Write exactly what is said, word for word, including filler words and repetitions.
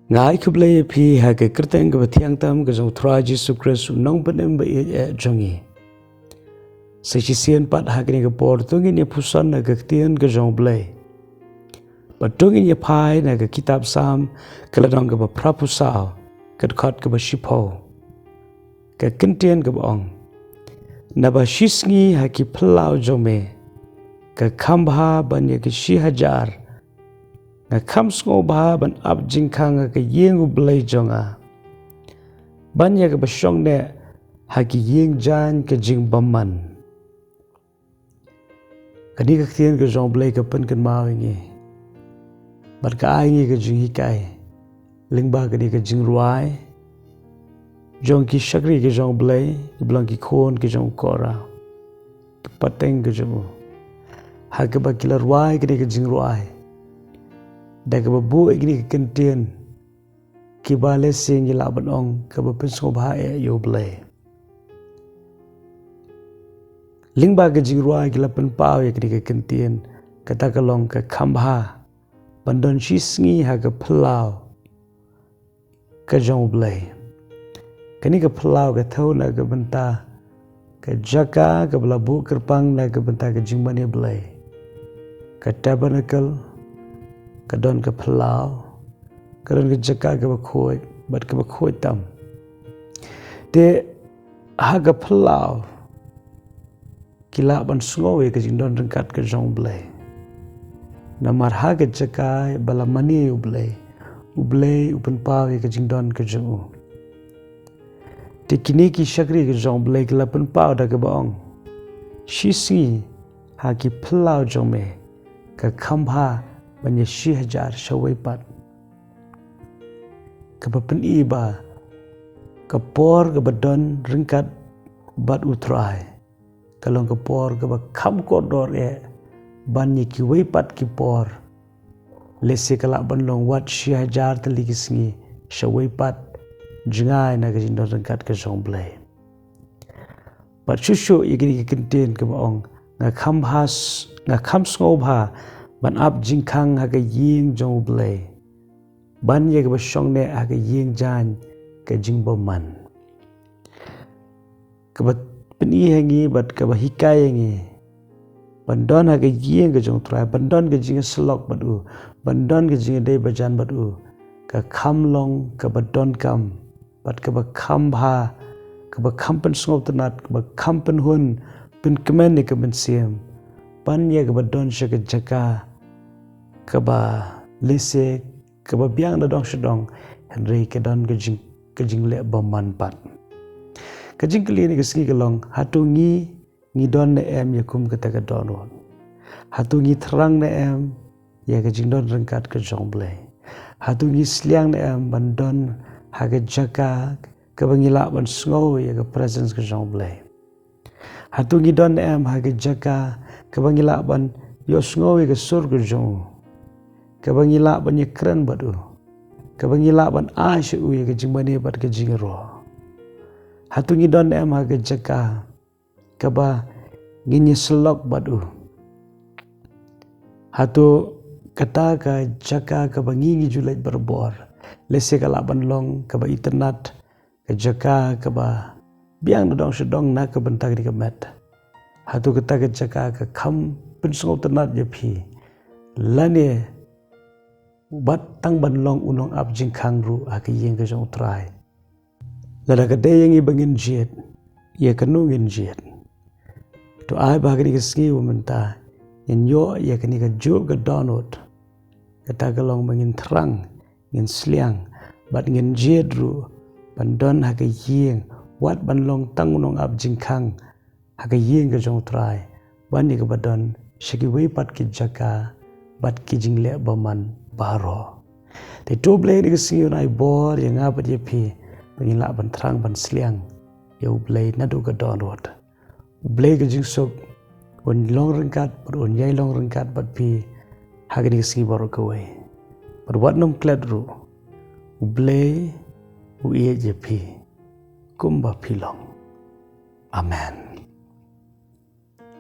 Nga ai khublei ïa phi ha ka kyrteng kaba thiang tam ka jong u Trai Jisu Khrist, u nongpynim ba ïeit eh jong ngi. Sa shisien pat ha kane ka por to ngin ïa puson na ka ktien ka jong u Blei. Bad to ngin ïa phai na ka kitab Salm ka lynnong kaba phra phew saw, ka dkhot kaba shiphew. Ka kyntien kaba ong: Naba shisngi ha ki phyllaw jong me, ka kham bha ban ïa ki shi hajar. Nga kham sngewbha ban ap jingkhang ha ka ïing u Blei jong nga, ban ïa kaba shong neh ha ki ïing jaiñ ka jingbymman. Kane ka ktien ka jong u Blei ka pynkynmaw ïa ngi bad ka ai ngi ka jinghikai lyngba kane ka jingrwai jong ki shakri ka jong u Blei, kiba long ki khun ka jong u Korah, ki pateng ka jong u, ha kaba ki la rwai kane ka jingrwai da kaba buh ïa kane ka kyntien, kiba lehse ngi lah ban ong kaba pynsngewbha eh ïa u Blei. Lyngba ka jingrwai ki la pynpaw ïa kane ka kyntien, kata ka long ka kham bha ban don shisngi ha ka phyllaw ka jong u Blei. Kane ka phyllaw ka thew na ka bynta ka jaka kaba la buh kyrpang na ka bynta ka jingmane Blei. Ka tabernacle ka don ka phyllaw, ka don ka jaka kaba khuid bad kaba khuid tam. Te ha ka phyllaw ki lah ban sngew ïa ka jingdon ryngkat ka jong u Blei. Namar ha ka jaka ba la mane ïa u Blei, u Blei u pynpaw ïa ka jingdon ka jong u. Te kine ki shakri ka jong u Blei ki la pynpaw da kaba ong: Shisngi ha ki phyllaw jong me, ka kham bha ban ïa shi hajar shawei pat. Kaba pyni ba ka por kaba don ryngkat bad u Trai ka long ka por kaba kham kordor eh ban ïa kiwei pat ki por. Lehse ka lah ban long wat shi hajar tylli ki sngi shawei pat jngai na ka jingdon ryngkat ka jong u Blei. Bad shuh shuh ïa kine ki kyntien kaba ong: Nga kham bha s-, nga kham sngewbha ban ap jingkhang ha ka ïing jong u Blei, ban ïa kaba shong neh ha ka ïing jaiñ ka jingbymman. Kaba pyni ha ngi bad kaba hikai ha ngi ban don ha ka ïing ka jong u Trai, ban don ka jingïasyllok bad u, ban don ka jingïadei bajan bad u, ka kham long kaba donkam bad kaba kham bha, kaba kham pynsngewtynnat, kaba kham pynhun pynkmen ïa ka mynsiem, ban ïa kaba don sha ka jaka kaba lehse kaba biang da dong sha dong, hynrei ka don ka jing, ka jingleh bymman pat. Ka jingkylli ha kane ka sngi ka long, hato ngi, ngi don ne em ïa kum kata ka dohnud? Hato ngi thrang ne em ïa ka jingdon ryngkat ka jong u Blei? Hato ngi sliang ne em ban don ha ka jaka kaba ngi lah ban sngew ïa ka presence ka jong u Blei? Hato ngi don ne em ha ka jaka kaba ngi lah ban ïohsngew ïa ka sur ka jong u, kaba ngi lah ban ïakren bad u, kaba ngi lah ban ai sha u ïa ka jingmane bad ka jingïaroh? Hato ngi don ne em ha ka jaka kaba ngin ïasyllok bad u? Hato kata ka jaka kaba ngi, ngi ju leit barabor, lehse ka lah ban long kaba itynnat, ka jaka kaba biang da dong sha dong na ka bynta kane ka met? Hato kata ka jaka ka kham pynsngewtynnat ïa phi, lane wat tang ban long u nongap jingkhang ruh ha ka ïing ka jong u Trai? Lada ka dei ïa ngi ba ngin jied, ïa kano ngin jied? To ai ba ha kane ka sngi ba mynta ngin ïoh ïa kane kajuh ka dohnud, kata ka long ba ngin thrang, ngin sliang bad ngin jied ruh ban don ha ka ïing, wat ban long tang u nongap jingkhang ha ka ïing ka jong u Trai, ban ïa kaba don sha kiwei pat ki jaka bad ki jingleh bymman baroh. Te to u Blei ha kane ka sngi un ai bor ïa nga bad ïa phi ba ngin lah ban thrang ban sliang ïa u Blei naduh ka dohnud. U Blei ka jingsuk un long ryngkat bad un ïai long ryngkat bad phi ha kane ka sngi baroh kawei. Bad wat nym klet ruh, u Blei u ïeit ïa phi kumba phi long. Amen.